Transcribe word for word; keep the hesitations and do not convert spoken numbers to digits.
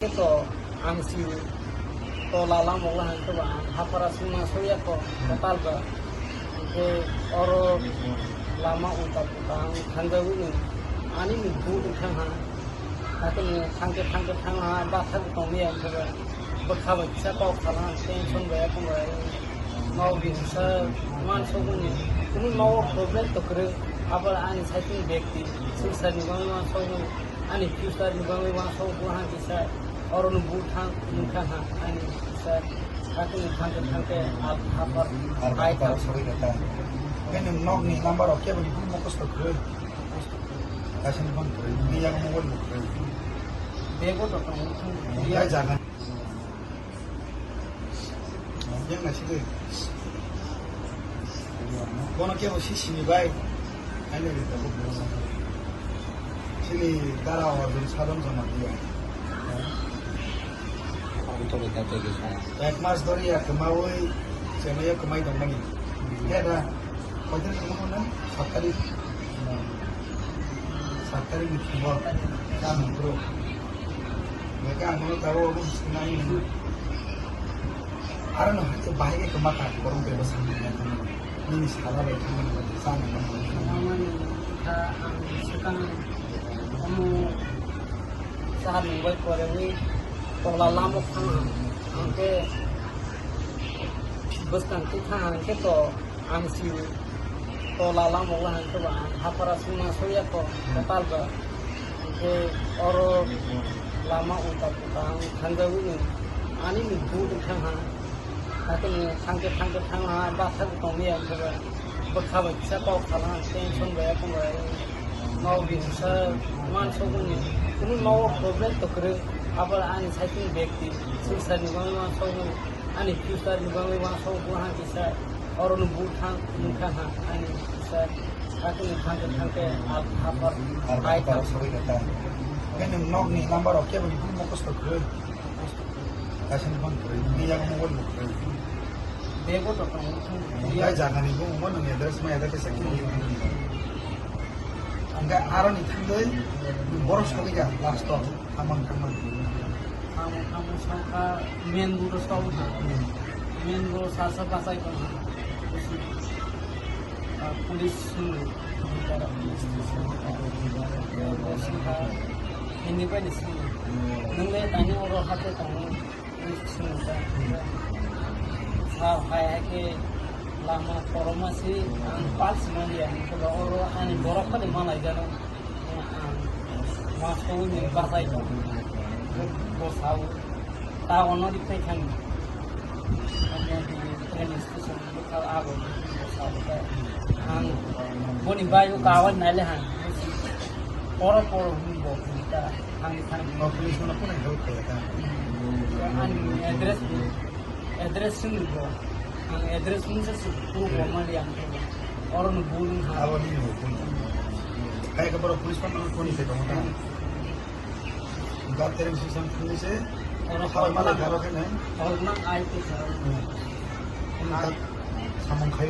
To ang si tola lama o hangke ba ang hapara sima soya ko kotal ba. Hingke oro lama uta puta ang thangjagwi ni ani ni bu wngkha ha. Hakhe ni thangke thangke thang ha bathak tongwi ang khe ba bwkha bai kisa kok sala tension bai akung bai. Nokni kisa uansukmani kunu nogo problem to kwrwi. Abo ani saichung bekti swngcharni bagwi uansukmani, ani future ni bagwi uansukmani kisa. Oro no bu thang wngkha ha ani kisa. Hakhe ni thangke thangke al hapar Ar ai hapar thang. Sori kata. Khe nwng nokni number rok kebo ni bu mokos to kwrwi. Kaisa ni phone kwrwi. Ni yago mobile bo kwrwi. Bego to tong. Khe jaga. Yang nasi deh. Bono kebo si sini bai. Ani ni tabuk bono. Sini dara o dun sadon sama dia. Ek mas dori ya kemawi, sema ya kemai dong mani. Ya da. Koitan kemau na? Sat tarik. Sat tarik ni phungo. Kami bro. Mereka ang kono tabo aku senai. Aro no hati bahaya ke mata borong bebas sama ya. Ini salah baik sama sama. Mama ni kha ang sekarang kamu saat membuat koremi tola lama khang ang ke bus kan tu khang ang ke to. Ang si tola lama o hangke ba ang hapara sima soya ko kotal ba. Hingke oro lama uta puta ang thangjagwi ni ani ni bu wngkha ha. Hakhe ni thangke thangke thang ha bathak tongwi ang khe ba bwkha bai kisa kok sala tension bai akung bai. Nokni kisa uansukmani kunu nogo problem to kwrwi. Abo ani saichung bekti swngcharni bagwi uansukmani. Ani future ni bagwi uansuk bo ha kisa oro no bu thang wngkha ha ani kisa hakhe ni thangke thangke al hapar Ar ai hapar thang. Sori kata. Khe nwng nokni number rok kebo ni bu mokos to kwrwi. Kaisa ni phone kwrwi. Ni yago mobile bo kwrwi. Bego to tong. Ngai jaga ni bu mo nwng address ma address sakhi. Angka aro ni thangwi borok sori ka last to. Thamang, thamang. Thamang, thamang, songkha main road o song kha. Hmm. Main road o sasa bachai tong kha. Ah, police sung. Songkha. Hindi pai di sung. Nung le tani oro hate tong. Sung kha. Sa hai hai ke lama koroma si ang pal simani ya. Oro ani borok kali malai jano. Ang masuk ni batai ko. Bosau. Ta ono di pai thang. Anya di train station lokal ago. Bosau ta. Ang boni bayu kawan nai le hang. Poro poro hum bo ta. Ang thang. No, police no pun help kaya ta. Ang address Address sini bro. Ang address sini se sih. Puro formal yang ke. Orang bunuh ha. Abo ni mo pun. Kaya ke bro police pan nang koni se kamu ta. Enggak tereng susah koni se. Orang kalau malah formal. Kalau kan eh. Orang nang ai tu sa. Hmm. Samung khayu.